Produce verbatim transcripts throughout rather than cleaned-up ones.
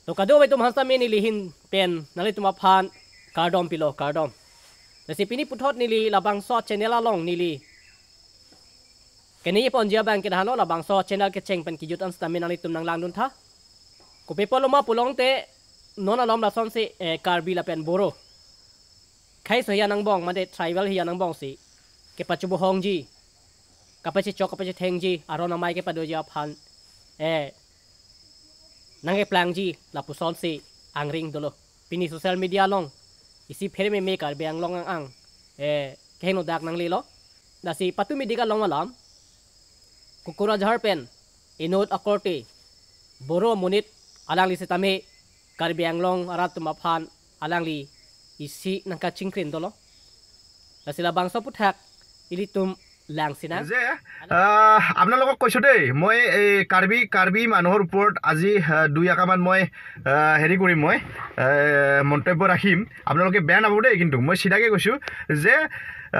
To kadokave atum aphan sitame neli ahin pen nanglitum aphan kardom pilo, kardom. Lasi pini puthot neli labangso channel along neli kene ponji abang ke dak lo, labangso channel kecheng pen kejut an sitame nanglitum nanglangdun tha. Kopi apotlo ma pulote non alom lasonsi, eh, Karbi lapen Boro khei so hian angbong mate tribal hian angbongsi kepachubohongji, kapachechok kapachethengji, aron amei kepadoji aphan, eh, nangkeplangji lapusonsi angring dolo. Pini social media along isi pherememe Karbi Anglong ang ang, eh, kehingno dak nanglelo. Lasi patumi dik along alam Kokrajhar pen inut akorte Boro amonit alangli sitame Karbi Anglong arat atum aphan alangli isi nangkachingkrin dolo. Lasi labangso aphuthak ilitum langsinang. যে আহ, আপোনালোকক কৈছো দেই, মই এই কাৰ্বি কাৰ্বি মানুহৰ ওপৰত আজি আহ, দুই একামান মই আহ, হেৰি কৰিম, মই আহ, মন্তব্য ৰাখিম। আপোনালোকে বেয়া নাপাব দেই, কিন্তু মই চিধাকে কৈছো যে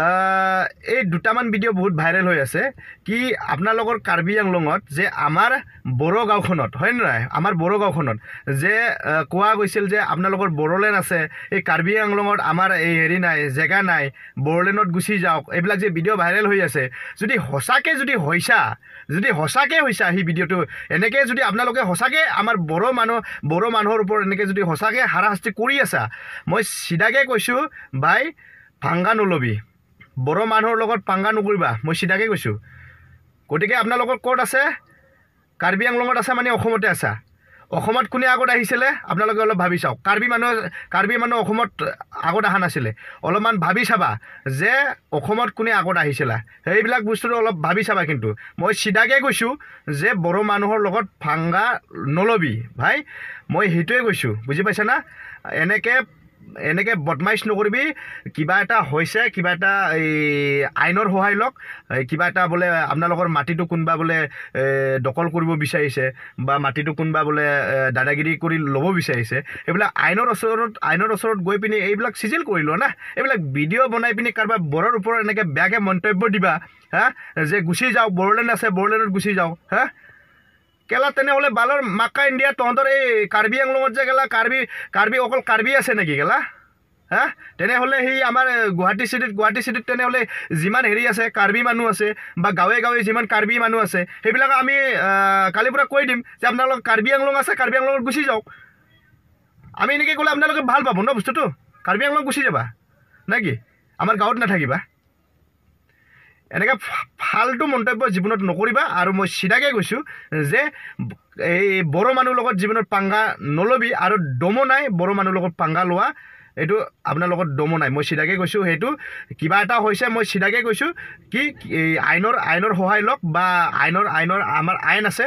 আহ, এই দুটামান ভিডিঅ' বহুত ভাইৰেল হৈ আছে। কি আপোনালোকৰ কাৰ্বি আংলঙত যে আমাৰ বড়ো গাঁওখনত, হয় নে নহয়, আমাৰ বড়ো গাঁওখনত যে আহ, কোৱা গৈছিল যে আপোনালোকৰ বড়োলেণ্ড আছে, এই কাৰ্বি আংলঙত আমাৰ এই হেৰি নাই, জেগা নাই, বড়োলেণ্ডত গুচি যাওক, এইবিলাক যে ভিডিঅ' ভাইৰেল হৈ আছে, যদি সঁচাকে যদি হৈছা, যদি সঁচাকে হৈছা সেই ভিডিঅ'টো, এনেকে যদি আপোনালোকে সঁচাকে আমাৰ বড়ো মানুহ, বড়ো মানুহৰ ওপৰত এনেকে যদি সঁচাকে হাৰাশাস্তি কৰি আছা, মই চিধাকে কৈছো, ভাই, পাংগা নলবি, বড়ো মানুহৰ লগত পাংগা নকৰিবা, মই চিধাকে কৈছো। গতিকে আপোনালোকৰ ক'ত আছে? কাৰ্বি আংলঙত আছা মানে অসমতে আছা। অসমত কোনে আগত আহিছিলে? আপোনালোকে অলপ ভাবি চাওক। কাৰ্বি মানুহ, কাৰ্বি মানুহ অসমত আগত অহা নাছিলে। অলপমান ভাবি চাবা যে অসমত কোনে আগত আহিছিলা। সেইবিলাক বস্তুটো অলপ ভাবি চাবা। কিন্তু মই চিধাকে কৈছো যে বড়ো মানুহৰ লগত পাংগা নলবি ভাই, মই সেইটোৱে কৈছো, বুজি পাইছা না? এনেকে, এনেকে বদমাইছ নকৰিবি। কিবা এটা হৈছে, কিবা এটা এই আইনৰ সহায় লওক। এই কিবা এটা বোলে আপোনালোকৰ মাটিটো কোনোবা বোলে এ, দখল কৰিব বিচাৰিছে বা মাটিটো কোনোবা বোলে এ, দাদাগিৰি কৰি ল'ব বিচাৰিছে, এইবিলাক আইনৰ ওচৰত, আইনৰ ওচৰত গৈ পিনি এইবিলাক চিজিল কৰি লোৱা না। এইবিলাক ভিডিঅ' বনাই পিনি কাৰোবাৰ বড়োৰ ওপৰত এনেকে বেয়াকে মন্তব্য দিবা, হা, যে গুচি যাওক, বড়োলেণ্ড আছে, বড়োলেণ্ডত গুচি যাওক, হা। কেলা তেনেহ'লে বালৰ মাক্কা ইণ্ডিয়া, তহঁতৰ এই কাৰ্বি আংলঙত যে কেলা কাৰ্বি, কাৰ্বি অকল কাৰ্বি আছে নেকি কেলা? হা? তেনেহ'লে সেই আমাৰ এ, গুৱাহাটী চিটিত, গুৱাহাটী চিটিত তেনেহ'লে যিমান হেৰি আছে, কাৰ্বি মানুহ আছে, বা গাঁৱে গাঁৱে যিমান কাৰ্বি মানুহ আছে, সেইবিলাক আমি আহ, কালিৰ পৰা কৈ দিম যে আপোনালোক কাৰ্বি আংলং আছে, কাৰ্বি আংলঙত গুচি যাওক। আমি এনেকে ক'লে আপোনালোকে ভাল পাব ন বস্তুটো? কাৰ্বি আংলং গুচি যাবা নেকি? আমাৰ গাঁৱত নাথাকিবা? এনেকে ফা- ফাল্টু মন্তব্য জীৱনত নকৰিবা। আৰু মই চিধাকে কৈছো যে এই বড়ো মানুহ লগত জীৱনত পাংগা নলবি আৰু দমো নাই বড়ো মানুহ লগত পাংগা লোৱা। এইটো আপোনাৰ লগত দমো নাই, মই চিধাকে কৈছো। সেইটো কিবা এটা হৈছে, মই চিধাকে কৈছো কি এই আইনৰ, আইনৰ সহায় লওক বা আইনৰ, আইনৰ আমাৰ আইন আছে,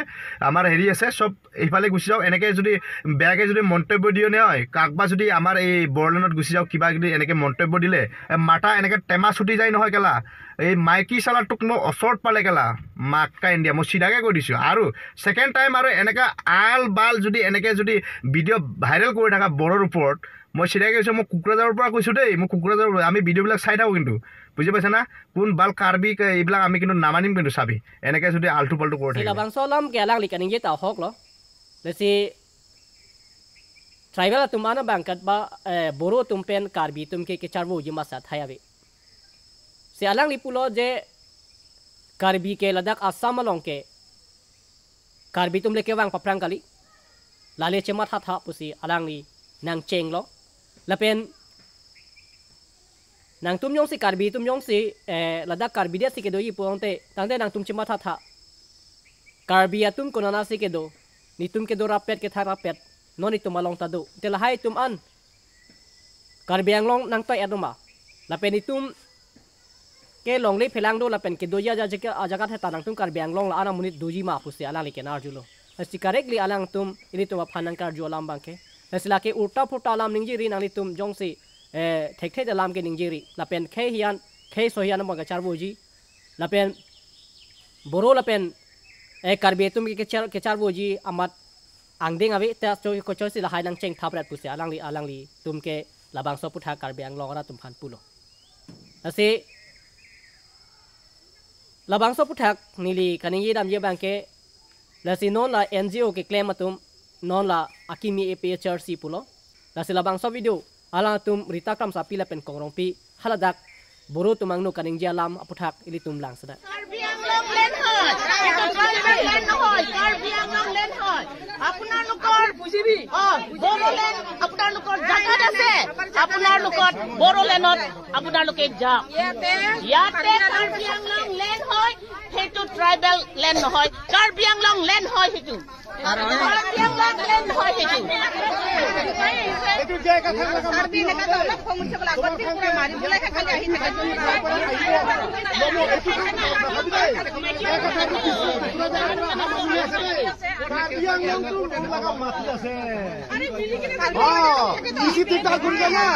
আমাৰ হেৰি আছে, চব এইফালে গুচি যাওক। এনেকে যদি বেয়াকে যদি মন্তব্য দিয়ে নহয়, কাকবা যদি আমাৰ এই বড়োলেণ্ডত গুচি যাওক, কিবা যদি এনেকে মন্তব্য দিলে, এ, মাথা এনেকে টেমা ছুটি যায় নহয় কেলা। এই মাইকী চালাটোক মই ওচৰত পালে কেলা, মাক্কা ইণ্ডিয়া, মই চিধাকে কৈ দিছো। আৰু ছেকেণ্ড টাইম আৰু এনেকা আল বাল যদি এনেকে যদি ভিডিঅ' ভাইৰেল কৰি থাকা বড়োৰ ওপৰত, মই চিধাকে কৈছো, মই কোকৰাঝাৰৰ পৰা কৈছো দেই, মই কোকৰাঝাৰৰ পৰা, আমি ভিডিঅ'বিলাক চাই থাকো কিন্তু, বুজি পাইছা না? কোন বাল কাৰ্বি কে- এইবিলাক আমি কিন্তু নামানিম কিন্তু, চাবি এনেকে যদি আল্টু পাল্টু কৰি Si থাকে। Labangso alam ke alangli kaningje ta ahok lo. Lasi tribal atum ana bangkat ba, eh, Boro atum pen Karbi atum ke kecharvoji masa thai ave. Si alangli pulo je Karbi ke ladak Assam along ke Karbi atum le kevang paphrang kali. Lale chematha tha pusi alangli nangchenglo. Lapen nangtum jongsi Karbi atum jongsi, eh, ladak Karbi det si kedoji pulote, tangte nangtum chematha tha. Karbi atum konatsi kedo, netum kedo rapet kethak rapet, non netum along ta do. Te lahai atum an Karbi Anglong nangtoi-et ma. Lapen netum ke longle phelang do lapen kedoji aja- ajaga theta nangtum Karbi Anglong la-an amonit doji ma pusi alangli kenarjulo. Lasi correctly alangtum ilitum aphan nangkarju alam abangke. Lasi lake ulta phulta alam ningjeri, nanglitum jongsi, eh, thekthe alam ke ningjeri. Lapen khei hian, khei so hian abang kecharvoji. Lapen Boro lapen, eh, Karbi atum ke kechar- kecharvoji amat angdeng ave, te cho- kochoi si lahai nangcheng thapret pusi alangli, alanglitum ke labangso aphuthak Karbi Anglong arat atum aphan pulo. Lasi labangso aphuthak neli kaningje damji abangke, lasi non la N G O keklem atum, Non la akimi A P H L C pulo. Lasi labangso video alangtum Rita Kramsapi lapen Kong Rongpi haladak Boro atum angno kaningje alam aputhak ilitum langsedet. Karbi Anglong land হয়, এইটো tribal land নহয়, কাৰ্বি Anglong land হয়। আপোনালোকৰ, অ, বড়োলেণ্ড আপোনালোকৰ জাগাত আছে, আপোনালোকৰ বড়োলেণ্ডত আপোনালোকে যাওক। ইয়াতে কাৰ্বি আংলং লেণ্ড হয়, সেইটো ট্ৰাইবেল লেণ্ড নহয়, কাৰ্বি আংলং লেণ্ড হয় সেইটো। কাৰ্বি আংলং লেণ্ড হয় সেইটো। এইটো যে কথা কাৰ্বি এনেকা অলপ খং উঠিছে বোলে, আগত ত্ৰিপুৰা মাৰিবলৈ খালি আহি থাকে। কাৰ্বি আংলংটো এইবিলাকৰ মাটি আছে। অ, বেছি দিগদাৰ কৰিলে না,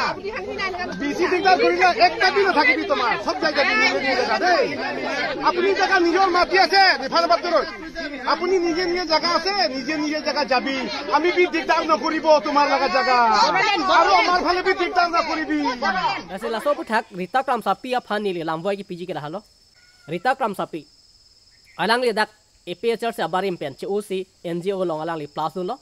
বেছি দিগদাৰ কৰিলে একটা দিন নাথাকিবি, তোমাৰ চব জাগা নিজে নিজে জাগা দেই। আপুনি জাগা নিজৰ মাটি আছে, ৰিফাৰ বাট্টৰত। আপুনি নিজে নিজে জাগা আছে, নিজে নিজে জাগা যাবি। আমি বি দিগদাৰ নকৰিব তোমাৰ লগা জাগা। আৰু আমাৰ ফালে বি দিগদাৰ নকৰিবি। Lasi laso aputhak Rita Kramsapi aphan neli lamvoi kepiji ke lahelo. Rita Kramsapi, alangli dak A P H L C abarim pen che-osi N G O along alangli plus dunlo.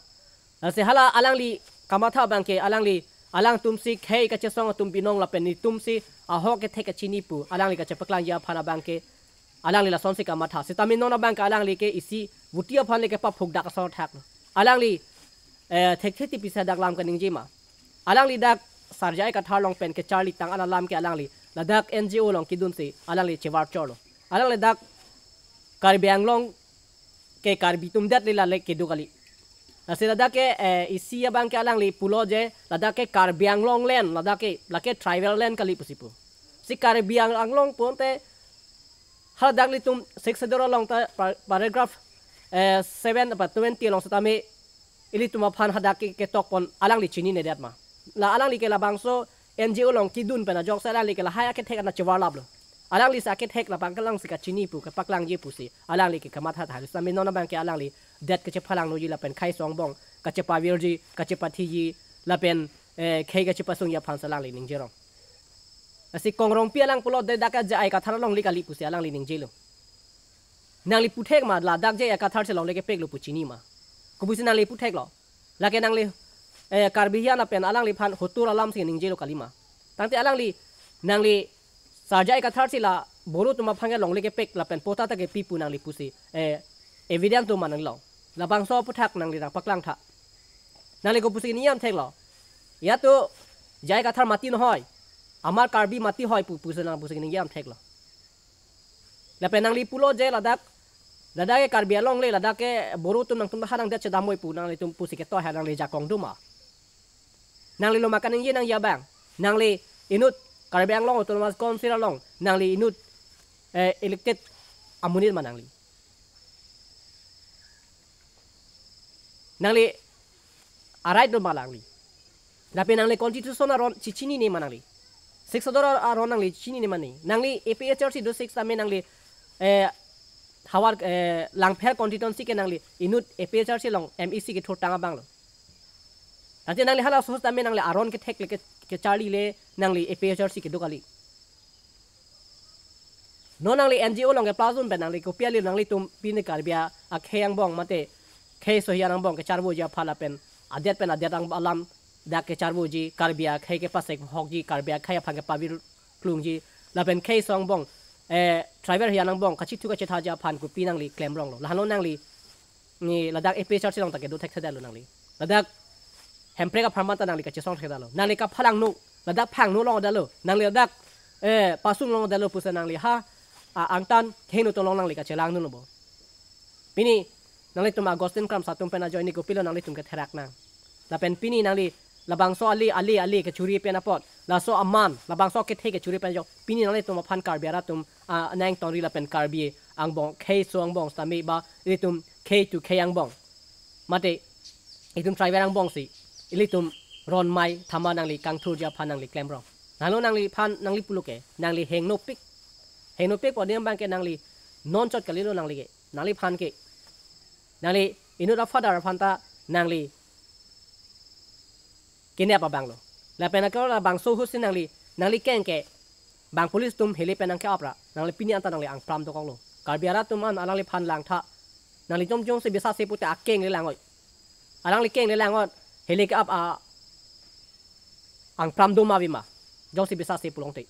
Lasi hala alangli kamatha abangke alangli alangtum si khei kachesong atum binong lapen netum si ahok kethek kachini pu alangli kachepaklangji aphan abangke alangli lasonsi kamatha. Sitame non abangke alangli ke isi vote aphan le kepaphukdak asor thak. Alangli, eh, thekthe tipisa dak lam kaningje ma. Alangli dak Sar J I Kathar along pen kecharli tang an alam ke alangli ladak N G O along kedunsi alangli chevar chorlo. Alangli dak Karbi Anglong ke Karbi atum det le lale kedo kali. Lasi ladak ke, eh, isi abangke alangli pulo je ladak ke Karbi Anglong land, ladak ke, lake tribal land kali pusi pu. Si Karbi Ang-, Anglong pulote hadak ilitum Sixth Schedule along ta pa-, paragraph, eh, seven apa twenty along setame ilitum aphan hadak ke ketok pon alangli chininedet ma. La alangli ke labangso N G O along kedun pen ajok si alangli ke lahai akethek ana chevarlaplo. Alangli si akethek labang ke alangsi kachini pu kepaklangji pusi alangli ke kamatha thak. Sitame non abangke alangli det kachephalangnoji lapen khei song angbong kachepavirji, kachepathiji lapen, eh, khei kachepasungji aphan si alangli ningjerong. Lasi Kong Rongpi alang pulo de dak J I Kathar alongle kali pusi alangli ningjelo. Nangli puthek ma ladak J I Kathar si longle kepeklo pu chini ma? Kopusi nangli putheklo? Lake nangli, eh, Karbi hian lapen alangliphan hotur alam si ningjelo kali ma? Tangte alangli, nangli Sar J I Kathar si la Boro atum aphan ke longle kepek lapen patta ta kepi pu nangli pusi, eh, evidence do ma nangli long? Labangso aputhak nangli nangpaklang tha. Nangli kopusi ningje theklo? Yato J I Kathar mati nohoi, amar Karbi mati hoi pu, pusi nang pusi ningje theklo? Lapen nangli pulo je ladak, ladak ke Karbi Anglong le, ladak ke Boro atum nangtum ta ha nangdet chedam moi pu nanglitum pusi keto ha nangli jakong do ma? Nangli lo ma kaningje nangji abang? Nangli inut Karbi Anglong Autonomous Council along nangli inut, eh, elected amonit ma nangli? Nangli a-right do ma nangli? Lapen nangli constitution aron chechinine ma nangli? Sixth Schedule aron nangli chinine ma nangli? Nangli A P H L C do six tame nangli, eh, havar, eh, Langpher constituency ke nangli inut A P H L C along M A C kethurtang abang lo. Tangte nangli halaso tame nangli aron kethek le ke, kecharli le nangli A P H L C kedo kali. Non nangli N G O along ke plus dun pen nangli kopi ale nanglitum pini Karbi akhei angbong mate khei sohi angbong kecharvoji aphan lapen adet pen adet ang alam dak kecharvoji, Karbi akhei kepasek hokji, Karbi akhei aphan kepavir klungji lapen khei song angbong, eh, tribal hian angbong kachethu kachethaji aphan kopi nangli klemronglo? Lahelo nangli ni ladak A P H L C along ta kedo thekthedetlo nangli. Ladak Hemprek apharman ta nangli kachesong thekthedetlo. Nangli kaphalangno, ladak phangno longdetlo. Nangli ladak, eh, pasung longdetlo pusi nangli ha, a, angtan kheno tolong nangli kachelang dunlo bo. Pini nanglitum Augustine Kramsa atum pen ajoine kopilo nanglitum ketherak nang? Lapen pini nangli labangso ali, ali, ali kechuri pen apot, laso aman, labangso kethe kechuri pen ajok pini nanglitum aphan Karbi arat atum, ah, nang tongri lapen Karbi angbong khei so angbong sitame ba ilitum khei to khei angbong mate itum tribal angbong si ilitum ron mai thama nangli kangthurji aphan nangli klemrong. Nanglo nangliphan nangli pulo ke nangli hengnopik. Hengnopik pu adim abangke nangli non chot kalilo nangli ke. Nangliphan ke nangli inut a-father aphan ta nangli kenep abang lo. Lapen akelo labangso ahut si nangli, nangli keng ke bang police atum hele pen nangke-ap ra nangli pini anta nangli angpram dokoklo. Karbi arat atum an alangliphan langtha. Nangli jom jom si bisa se pute akeng le langoi. Alangli keng le lang on, hele ke-ap a angpram do ma ave ma. Jongsi bisasi pulote.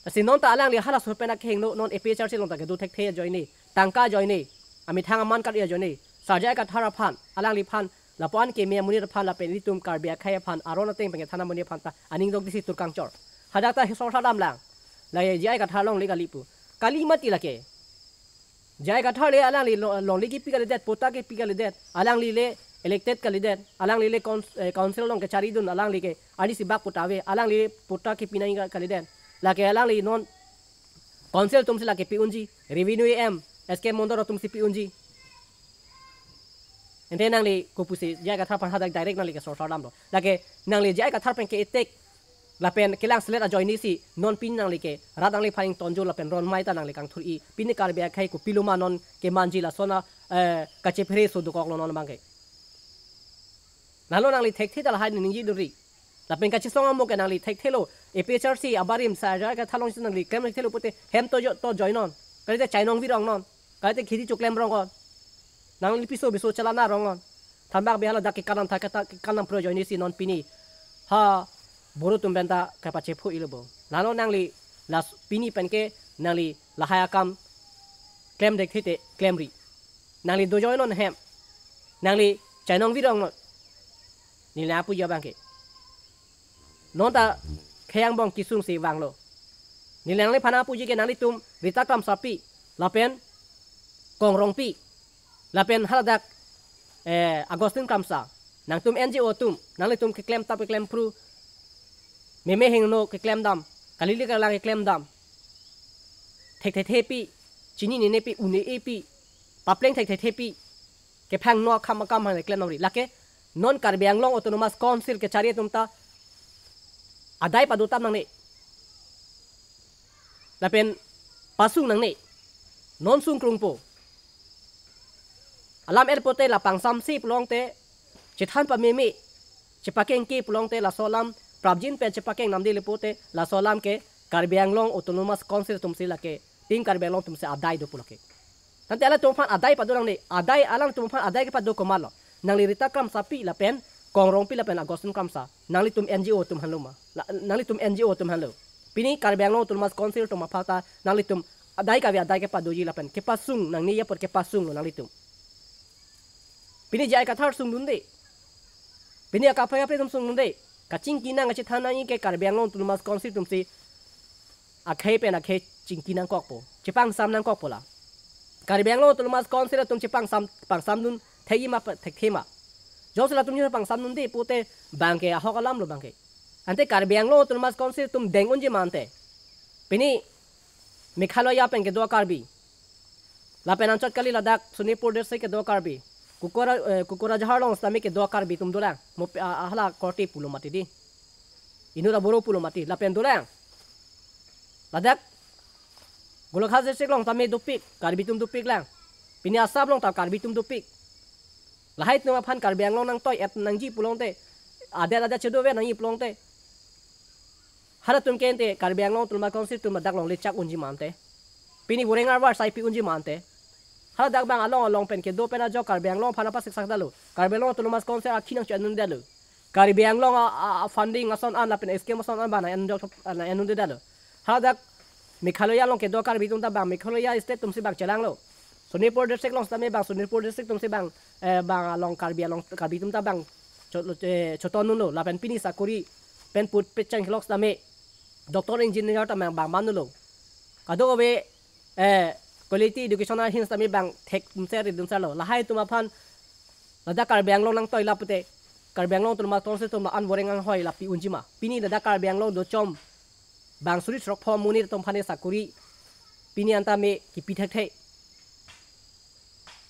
Lasi non ta alangli halaso pen akehingno non A P H L C along ta kedo thekthe ajoine, tangka ajoine, amethang aman kar ajoine, Sir J I Kathar aphan, alangliphan, lapu-an keme amonit aphan lapen ilitum Karbi akhei aphan, aron ateng pen kethan amonit aphan ta aning dok disi tur kangchor. Hadak ta hisor sadam lang. La J I Kathar longle kali pu. Kali mati lake. J I Kathar le alangli lo-, longle kipi kalidet, patta kipi kalidet, alangli le elected kalidet, alangli le cons-, eh, council along kechari dun, alangli ke arnisi bak patta ave, alangli le patta kipi nangji kalidet. Lake alangli non council atumsi lake pi unji, revenue E M, S K Mondal atumsi pi unji. Ante nangli kopusi J I Kathar aphan hadak direct nangli kesor sar damlo. Lake nangli J I Kathar pen ke-attack lapen kelang selet ajoine si non pini nangli ke rat nangliphan ingtonjo lapen ron mai ta nangli kangthur-i. Pini Karbi akhei kopilo ma non kemanji lason a, eh, kachephere so dokoklo non abang ke. Lalo nangli thekthe ta lahai ningje duri. Lapen kachesong amo ke nangli thekthelo. A P H L C abarim Sir J I Kathar alongsi nangli klem thekthelo pute hem to jo, to joinon. Kalite chainong virongnon. Kalite khiri choklem rongnon. Nangli piso biso chalana rongnon. Thanbak bihala dak kekanam tha kata kekanam pro ajoine si non pini ha boro atum pen ta kapachepho-ilo bo. Lalo nangli las pini pen ke nangli lahai akam klem thekthe te klemri. Nangli dojoinon hem. Nangli chainong virongnon. Neli nangpuji abang ke. Non ta khei angbong kesung si vanglo. Neli nangliphan nangpuji ke nanglitum Rita Kramsapi lapen Kong Rongpi lapen haladak, eh, Augustine Kramsa. Nangtum N G O atum, nanglitum keklem tap keklem phru. Meme hingno keklem dam, kalili kalang keklem dam. Thekthe thepi, chini nene pi, une-e pi, papleng thekthe thepi. Kephang no kham akam han klem nangri. Lake non Karbi Anglong Autonomous Council kechari atum ta adai pado tap nangne. Lapen pasung nangne. Non sung krungpo. Alam er pote la pangsamse pulote chethan pameme. Chepakengke pulote laso alam prapjin pen chepakeng namde le pote laso alam ke Karbi Anglong Autonomous Council atumsi lake. Team Karbi Anglong atumsi adai do pulo ke. Tangte alangtum aphan adai pado nangne, adai alangtum aphan adai kepado komatlo. Nangli Rita Kramsapi lapen, Kong Rongpi lapen Augustine Kramsa. Nanglitum N G O atum hanlo ma. La, nanglitum N G O atum hanlo. Pini Karbi Anglong Autonomous Council atum aphan ta nanglitum adai kave adai kepadoji lapen kepasung nangne apot kepasunglo nanglitum. Pini J I Kathar sungdunde. Pini akaprek kaprek atum sungdunde. Kachingki nang kachethan nangji ke Karbi Anglong Autonomous Council atumsi akhei pen akhei chingki nangkokpo. Chepangsam nangkokpo la. Karbi Anglong Autonomous Council atum chepangsam, pangsamdun thekji ma pa, thekthe ma. Jongsi latum chepangsam dunde pote abang ke ahok alamlo abang ke. Ante Karbi Anglong Autonomous Council atum deng unji ma ante. Pini Meghalaya pen kedo Karbi. Lapen anchot kali ladak Sonitpur district kedo Karbi. Kukora, eh, Kokrajhar along sitame kedo Karbi atum dolang. Mo pe, ah, ah, hala korte pulo mati di. Inut aboro pulo mati. Lapen dolang. Ladak Golaghat district along tame dopik. Karbi atum dopik lang. Pini Assam along ta Karbi atum dopik. Lahai atum aphan Karbi Anglong nangtoi-et nangji pulote. Adet adet chedo-ve nangji pulote. Halatum ke ante Karbi Anglong Autonomous Council atum ladak longle chak unji ma ante. Pini boreng arvar sai pi unji ma ante. Haladak abang along along pen kedo pen ajok Karbi Anglong aphan apa siksak dalo. Karbi Anglong Autonomous Council akhi nangche-en un detlo. Karbi Anglong a, a, a funding ason an lapen scheme ason an abang nang-en un, nang-en un detlo. Haladak Meghalaya along kedo Karbi atum ta abang Meghalaya state atumsi abang chelanglo. Sonitpur district along sitame abang Sonitpur district atumsi abang, eh, abang along Karbi along Karbi atum ta abang cho-, eh, choton unlo lapen pini sakori pen put pechang kelok sitame doctor engineer ta abang, abang man unlo. Kadokave, eh, quality education ahin sitame abang thek dumser ri dumserlo. Lahai atum aphan ladak Karbi Anglong nangtoi lapu te Karbi Anglong Autonomous Council atum an boreng anghoi lapi unji ma. Pini ladak Karbi Anglong dochom abang suri throk pho amonit atum aphan sakori pini anta me kipi thekthe.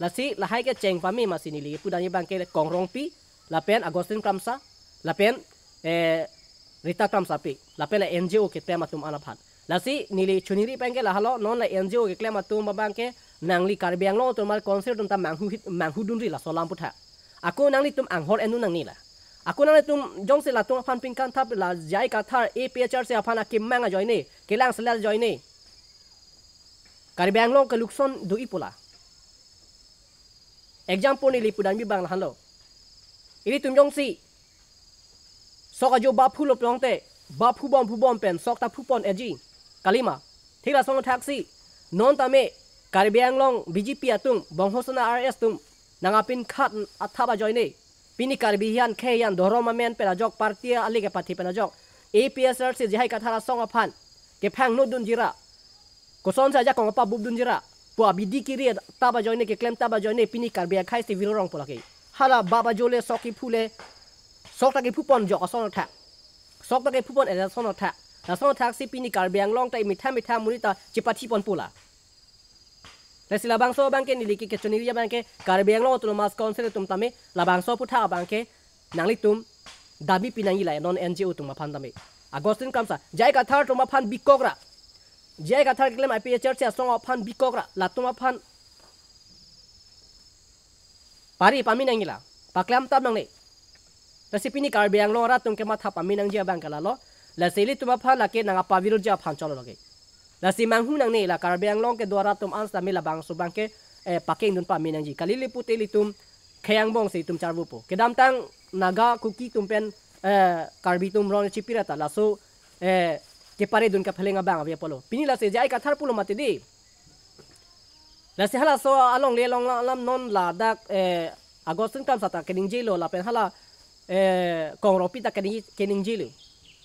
Lasi lahai kecheng pame masi neli pudamji abang ke Kong Rongpi lapen Augustine Kramsa lapen, eh, Rita Kramsapi lapen la N G O keklem atum an aphan. Lasi neli choningri abang ke lahelo non la N G O keklem atum abang ke nangli Karbi Anglong Autonomous Council atum ta manghu hit, manghudunri laso alam aphuthak. Ako nanglitum anghor en un nangne la. Ako nanglitum jongsi latum aphan pingkan thap la J I Kathar A P H L C aphan akemang ajoine, kelang selet ajoine Karbi Anglong ke lukson do-ipo la. Example neli pudamji abang lahenlo. Ilitum jongsi sok ajo bap phulo pulote, bap phubom phubom pen sok ta phupon eji. Kalima. Thik lason thaksi, non tame Karbi Anglong B J P atum, Bongho Sena R S atum, nangpin khat athap ajoine, pini Karbi hian khei hian dhorom amen pen ajok, party ale kepathi pen ajok, A P H L C J I Kathar asong aphan kephang nut dunji ra, kosonsi ajakong apa bup dunji ra pu abidi kiri tap ajoine, keklem tap ajoine, pini Karbi akhei si virorongpo lake. Hala bap ajo le sok kephu le, sok ta kephupon jok ason thak. Sok ta kephupon eja ason thak. Lason thaksi pini Karbi Anglong ta imethang methang monit ta chepathipon pula. Lasi labangso abangke neli ke kechoningri abangke Karbi Anglong Autonomous Council atum tame labangso aphuthak abangke nanglitum dami pinangji la non N G O atum aphan tame. Augustine Kramsa, J I Kathar atum aphan bikok ra, J I Kathar keklem A P H L C asong aphan bikok ra, latum aphan pari pamenangji la, paklem tap nangne. Lasi pini Karbi Anglong arat atum kematha pamenangji abangke lalo. Lasi ilitum aphan lake nangpavirji aphan cholo lake. Lasi manghu nangne la Karbi Anglong kedo arat atum an sitame labangso abangke, eh, pakeng dun pamenangji. Kali le pute ilitum khei angbong si itum charvupo. Kedamtang Naga Kuki atum pen, eh, Karbi atum rong chipira ta laso, eh, kepare dun kapheleng abang ave apotlo. Pini lasi J I Kathar pulo mati di. Lasi halaso along le long alam non ladak, eh, Augustine Kramsa ta keningjelo lapen hala, eh, Kongro Pi ta kening, keningjelo.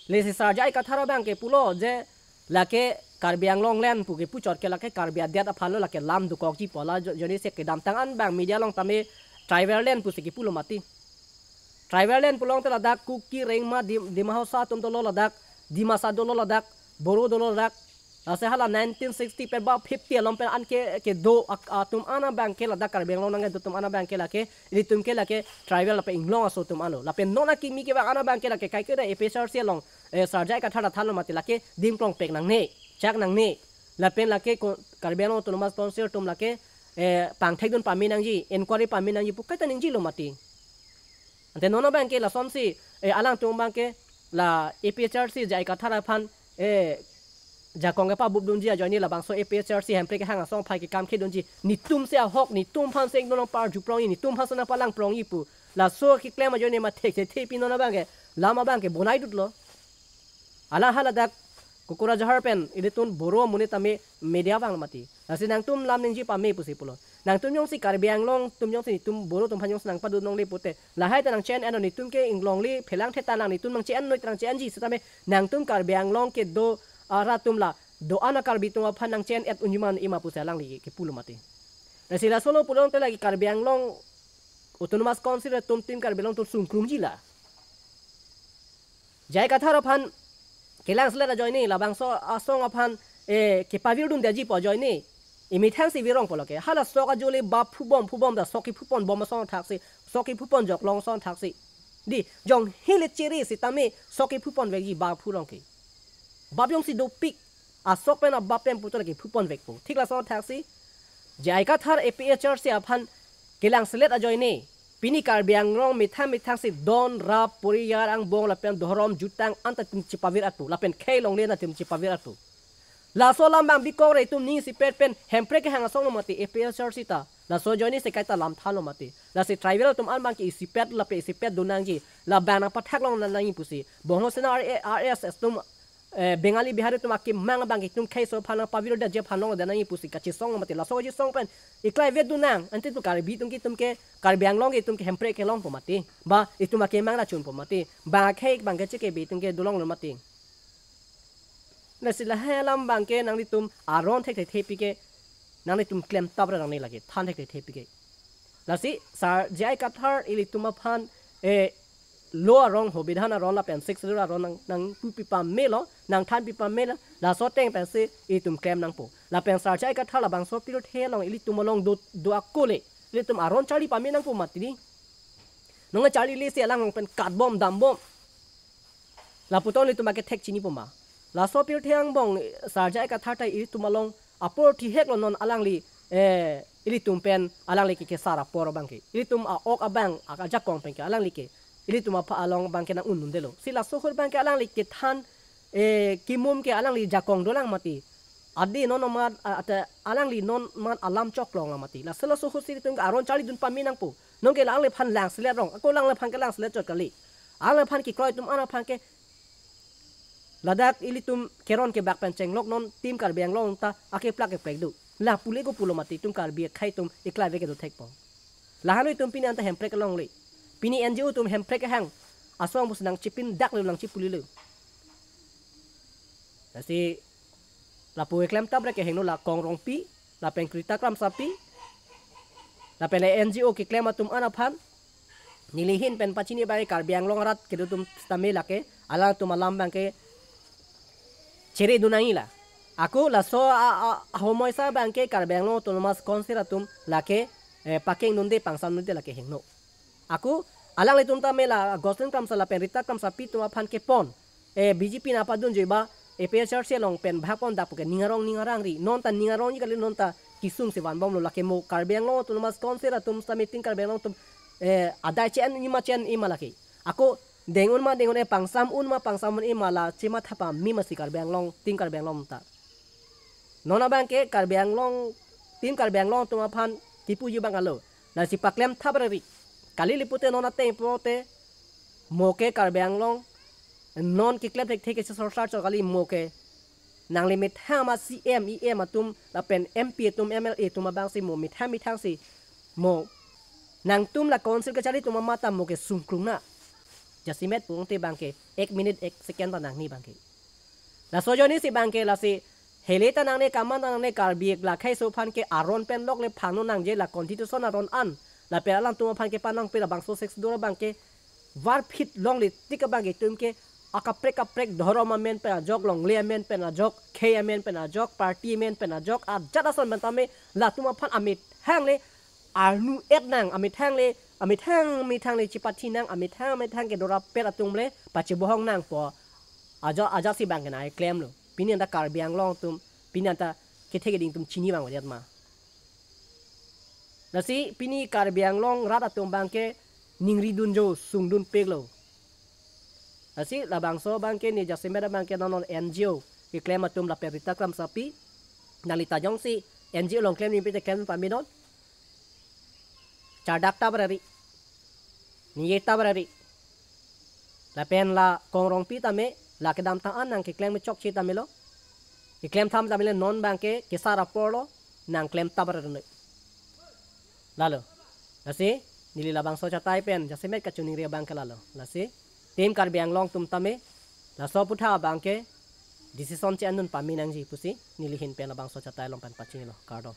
Lasi Sar J I Kathar abangke pulo je lake Karbi Anglong land pu kepuchot ke lake Karbi adet aphanlo, lake lam dokokji pu la jo-, ajoine si kedamtang an abang media along tame tribal land pusi kepulo mati. Tribal land pulote ladak Kuki, Rengma, Dim-, Dima Hasao atum dolo ladak, Dimasa dolo ladak, Boro dolo ladak. Lasi hala nineteen sixty pen ba fifty along pen an ke, kedo ak-, atum an abangke ladak Karbi Anglong nangkedo atum an abangke lake, ilitum ke lake tribal lapen inglong aso atum anlo. Lapen non akimi kevang an abangke lake kaiketa A P H L C along, eh, Sar J I Kathar ta thanlo mati lake dim klongpek nangne, chak nangne. Lapen lake ko-, Karbi Anglong Autonomous Council atum lake, eh, pangthek dun pamenangji, inquiry pamenangji pu kaita ningjelo mati. Ante non abangke lasonsi, eh, alangtum abangke la A P H L C J I Kathar aphan, eh, jakong kepabup dunji ajoine labangso A P H L C Hemprek kehang asong aphai kekam khei dunji. Netum si ahok, netum aphan si non parju prongji, netum aphan si nangpalang prongji pu. Laso keklem ajoine ma thekthe pi non abangke, lam abangke bonai dutlo. Alang haladak Kokrajhar pen ilitum Boro amonit tame media vang mati. Lasi nangtum lam ningje pame pusi pulo. Nangtum jongsi Karbi Anglong atum jongsi netum Boro atum aphan jongsi nangpadun longle pute, lahai ta nang che-en-et non, netum ke inglong le phelang theta lang, netum nang che-en noi ta nang che-enji sitame nangtum Karbi Anglong kedo arat atum la do-an a-Karbi atum aphan nang che-en-et unji ma, ima pusi alangli kepulo mati. Lasi lasolo pulote lake Karbi Anglong Autonomous Council atum, tim Karbi Anglong atum sungkrungji la. J I Kathar aphan kelangselet ajoine, labangso asong aphan, eh, kepavir dundetji pu ajoine, imethang si virongpo lake. Hala sok ajo le bap phubom phubom ta sok kephupon bom ason thaksi, sok kephupon jok long ason thaksi. Di, jong hile chere sitame sok kephupon vekji bap phu long ke. Bap jongsi dopik, asok pen abap pen putar kephupon vekpo. Thik lason thaksi, J I Kathar A P H L C aphan kelangselet ajoine, pini Karbi Anglong methang methang si don, rap, poriar, angbong lapen dhorom jutang anta itum chepavir-etpo, lapen khei longle na itum chepavir-etpo. Laso alam abang bikok ra itum ning isipet pen Hemprek kehang asong lo mati A P H L C ta. Laso ajoine si kaita lam thanlo mati. Lasi tribal atum an abangke isipet lapen isipet donangji. Labang nangpathak longnangji pusi. Bongho Sena R-, R S S atum, eh, Bengali Bihari atum akemang abangke itum khei aso aphan nangpavirdet je aphan longdet nangji pusi kachesong mati. Laso kachesong pen iklai vet dunnang. Ante itum Karbi atum ke, itum ke Karbi Anglong ke itum ke Hemprek kelongpo mati. Ba itum akemang ra chunpo mati. Ba khei abangke chekebe itum ke dolonglo mati. Lasi lahai alam abangke nanglitum aron thekthe pi ke, nanglitum klem tap ra nangne lake, than thekthe pi ke. Lasi Sar J I Kathar ilitum aphan, eh, law arong, Hobidhan arong lapen Sixth Schedule arong nang, nangpupi pamelo, nangthanpi pamelo, laso ateng pensi itum klem nangpo. Lapen Sar J I Kathar labangso pirthe along ilitum along do, do ako le, ilitum aron charli pame nangpo mati di. Nonke charlile si alang along pen katbom dambom. Laputhot ilitum akethek chinipo ma. Laso pirthe angbong, eh, Sar J I Kathar ta ilitum along apor thihek lo non alangli, eh, ilitum pen alangli ke kesar apor abangke. Ilitum a-ok abang, a-, ajakong pen ke alangli ke. Ilitum aphan along abangke nang-un-undelo. Si laso ahut abangke alangli kethan, eh, kimum ke alangli jakong dolang mati. Adi non amat, a-, ata alangli non amat alam choklo lang mati. Lasi laso ahut si itum ke aron charlidun pame nangpo. Nonke alangliphan langselet rong, ako alangliphan ke langselet chot kali. Alangliphan kekroi atum an aphan ke ladak ilitum keron kebak pen chenglok non Team Karbi Anglong ta akeplak keprek do. La pule ko pulo mati itum Karbi akhei atum iklai vek kedo thekpo. Lahan lo itum pini anta hemprek alongle. Pini N G O atum hemprek hang asong bus nangchipindak lo nangchipuli lo. Lasi lapu keklem tap rek kehingno la Kong Rongpi, lapen Krita Kramsapi, lapen le N G O keklem atum an aphan neli ahin pen pachini abang Karbi Anglong arat kedo atum sitame lake alangtum alam abang ke chere dunangji la. Ako laso a, a, ahomoi sa abang ke Karbi Anglong Autonomous Council atum lake, eh, pakeng dunde pangsam dunde lake hingno. Ako alanglitum tame la Gosling Kramsa lapen Rita Kramsapi atum aphan kepon, eh, B J P nangpadunjoi ba A P H L C along pen bhak pon dak puke ning arong ning arangri. Non ta ning arongji kali, non ta kesung si vanbomlo, lake mo Karbi Anglong Autonomous Council atum sitame Team Karbi Anglong atum, eh, adai che-enji ma che-enji ma lake. Ako deng un ma deng un-e, pangsam un ma pangsam un-e ma la chematha pame masi Karbi Anglong, Team Karbi Anglong ta. Non abang ke Karbi Anglong, Team Karbi Anglong atum aphan kipuji abang alo. Lasi paklem thabrari. Kali li pute non ateng pute mo ke Karbi Anglong non keklem thekthe ke sorkar chot kali, mo ke nangli methang ma C M, E M atum lapen M P atum, M L A atum abang si mo methang methang si mo nangtum la council kachari atum amat ta mo ke sungkrung na. Jasemet pungte abang ke ek minute ek second ta nangne abang ke. Laso ajoine si abang ke lasi hele ta nangne, kaman ta nangne, Karbi akhei aso aphan ke aron pen lok le phangno nangji, la constitution aron an. Lapen alangtum aphan kepanangpi labangso Sixth Schedule abang ke varphit longle tik abang ke itum ke akaprek kaprek dhorom amen pen ajok, longle amen pen ajok, khei amen pen ajok, party amen pen ajok, ajat ason pen tame latum aphan amethang le arnu et nang, amethang le, amethang methang le chepathi nang, amethang methang ke dorap pet atum le pachebohong nangpo. Ajat ajat si abang ke nangklemlo. Pini anta Karbi Anglong atum pini anta kethe keding atum chini abang vadet ma. Lasi pini Karbi Anglong rat atum abang ke ningri dunjo, sung dunpiklo. Lasi labangso abang ke ne jasemet abang ke non non N G O keklem atum lapen Rita Kramsapi, nangli ta jongsi N G O along klem nipi te klem pame non. Chardak tabrari. Ningje tabrari. Lapen la Kong Rongpi tame la kedamtang an nangkeklem chokche tame lo. Keklem tham tame le non abang ke kesar apor lo, nangklem tabrari noi. Lalo. Lasi neli labangso chatai pen jasemet kachiningri abang ke lalo. Lasi Team Karbi Anglong atum tame laso aputhak abang ke decision che-en dun pame nangji pusi neli ahin pen labangso chatai along pen pachinilo. Kardom.